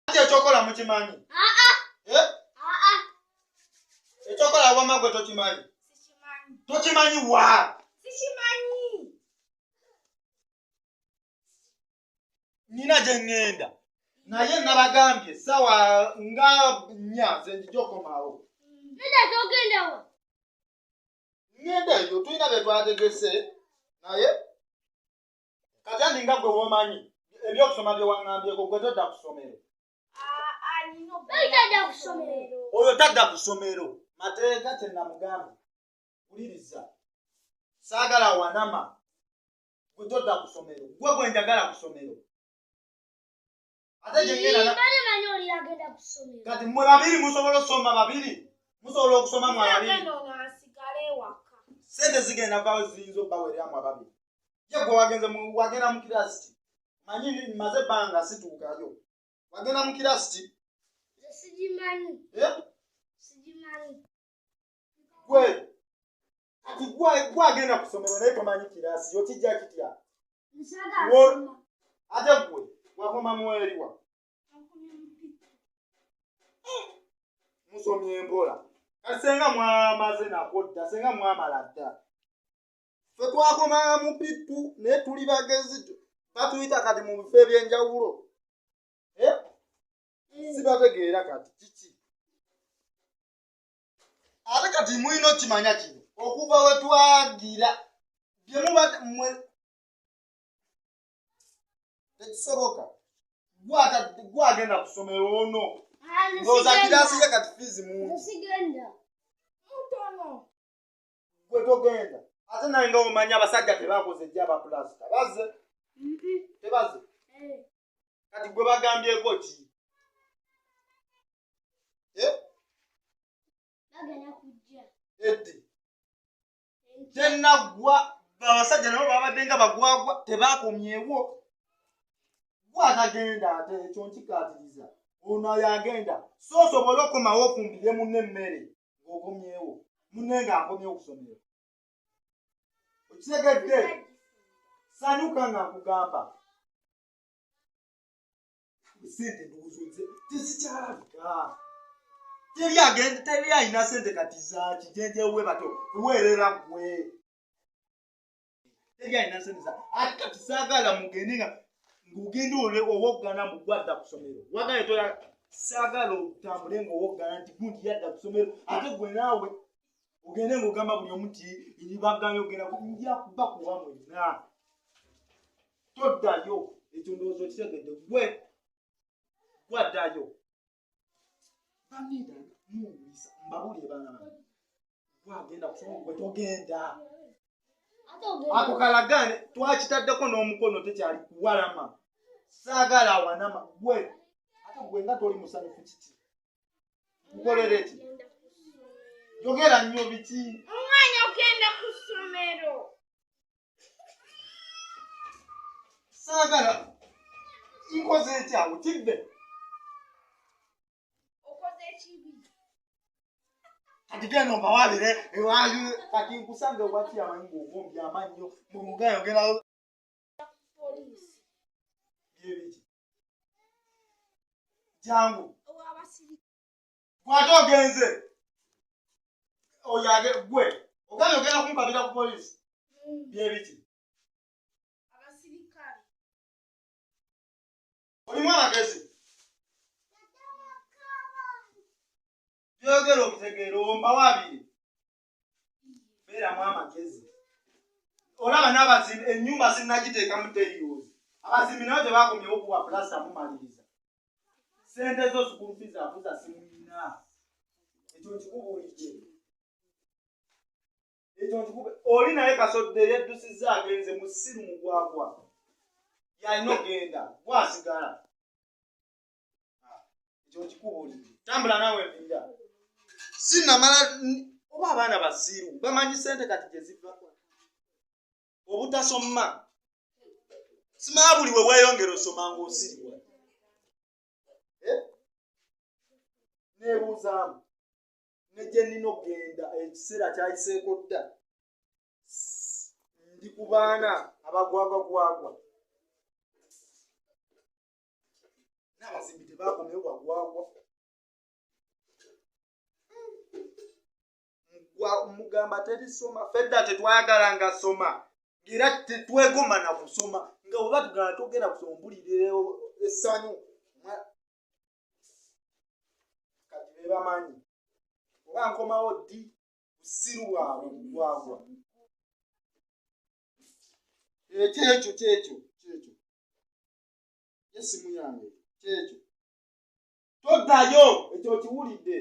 Ati ekyokola mukimanyi? Eh? Ekyokola wama gwe tokimanyi? Tokimanyi wa? Sikimanyi. Nina gye ŋŋenda naye nabagambye sawa nga nnya ze njija okomawo. Neda togenda wa? Ŋŋenda eyo tulina bye twategese naye kati andi nga gwe womanyi ebyokusoma bye waŋŋambyeko gwe todda ku ssomero. Oyo tadda ku ssomero mateeka kye namugambye wuliriza saagala wanama gwe todda ku ssomero gwe gwe njagala ku ssomero ate gyengenda kati mwe babiri musobola okusoma babiri musobola okusoma mwe ababiri sente zigenda vawo ziyinza okubawereramu ababiri ye gwe wagenze wagenda mu kirasi ki manyi maze ebbanga situukayo wagenda mu kirasi ki sigimanyi eh? sigimanyi gwe kati gwe agenda ku ssomero naye tomanyi kirasi yo kijja kitya ate gwe wakoma muweriwa musomye mpola kati senga mwamaze nakwo dda senga mwamala dda fe twakomanga mu pittu naye tuli bagezi batuyita kati mu bifo ebyenjawulo eh? Sibategeera kati kiki ate kati mulina okimanya kino okuva we twagira byemuba mwe tekisoboka gwagenda ku ssomero ono ndowooza kiraasi ye kati fiizi mungi gwe togenda ate naye nga omanyi abasajja tebakoze ejja abapulasita baze tebaze eh. Kati gwe bagambyeko ki eh? Bagenda kujja eddi tenaggwa abasajja nabo babadde nga bagwagwa tebakomyewo gwatagenda ate ekyo nkikatiriza ono yagenda so osobole okomawo ofumbire munne emmere ng'okomyewo munne ng'akomye okusomero okitegedde sanyuka nga nkugamba sente ndowooza tezikyalabika teri agenda teri alina sente kati zaki jenjewe batyo kuweerera gwe teri alina sente za ate kati saagala mugende nga ng'ogenda owoggana mbu gwadda ku ssomero wagale toya saagala otambule ng'owoggana nti gundi yadda ku ssomero ate gwe naawe ogende ng'ogamba buli omu nti bagambye ogenda nja kubakuba mwenna toddayo ekyo ndowooza okitegedde gwe gwaddayo banida muwulisa mbabulire baana bange gwagenda kusoma gwe togenda ako kalagaane twakitaddeko n'omukono tekyali kuwalama saagala awanama gwe ate gwe nga toli musanyufu kiki nkukolere ki yogera nnyo biki omwana ogenda ku ssomero saagala nkoze ekyawo kibbe okoze ekibi kati genda ompawabire ewayo kati nkusange waki amanyi ngaovumbye amannyo mumugayo ogenda byebiki jangu gwate ogenze oyage gwe ogambye ogenda kumpabira ku poliisi mm. byebiki olimu amagezi byogera obitegeera ompawo abiri beeramu amagezi olaba n'abazimbi ennyumba sinnagiteekamu teriyozi abazimbi nayo tebakomyewo kuwa pulasa mumaliriza sente zo sukulu fizi afuza simulina ekyo nkikubuulidde ekyo nkikube oli naye kasodde yeddusizza agenze musiru mugwagwa yalina okugenda gwasigala ekyo nkikubuulidde tambula naawe nviira sinamala oba abaana basiru bamanyi sente kati gye ziva obutasoma simala buli we weeyongera osoma ng'osiriwa eh? neebuuzaamu ne gye nnina okugenda ekiseera kyayiseeko dda ndi ku baana abagwagwagwagwa Abazimbi tebakomyewo bagwagwa. Mugamba terisoma. Fedda tetwayagalanga soma, era tetwegoma na kusoma, nga oba tugamba togenda kusoma, mpulirire essanyu. Kati bebamanyi oba nkomawo ddi, busiru bwabwe bugwagwa. Kyekyo kyekyo kyekyo, esimu yange kyekyo, toddayo, ekyo kiwulidde.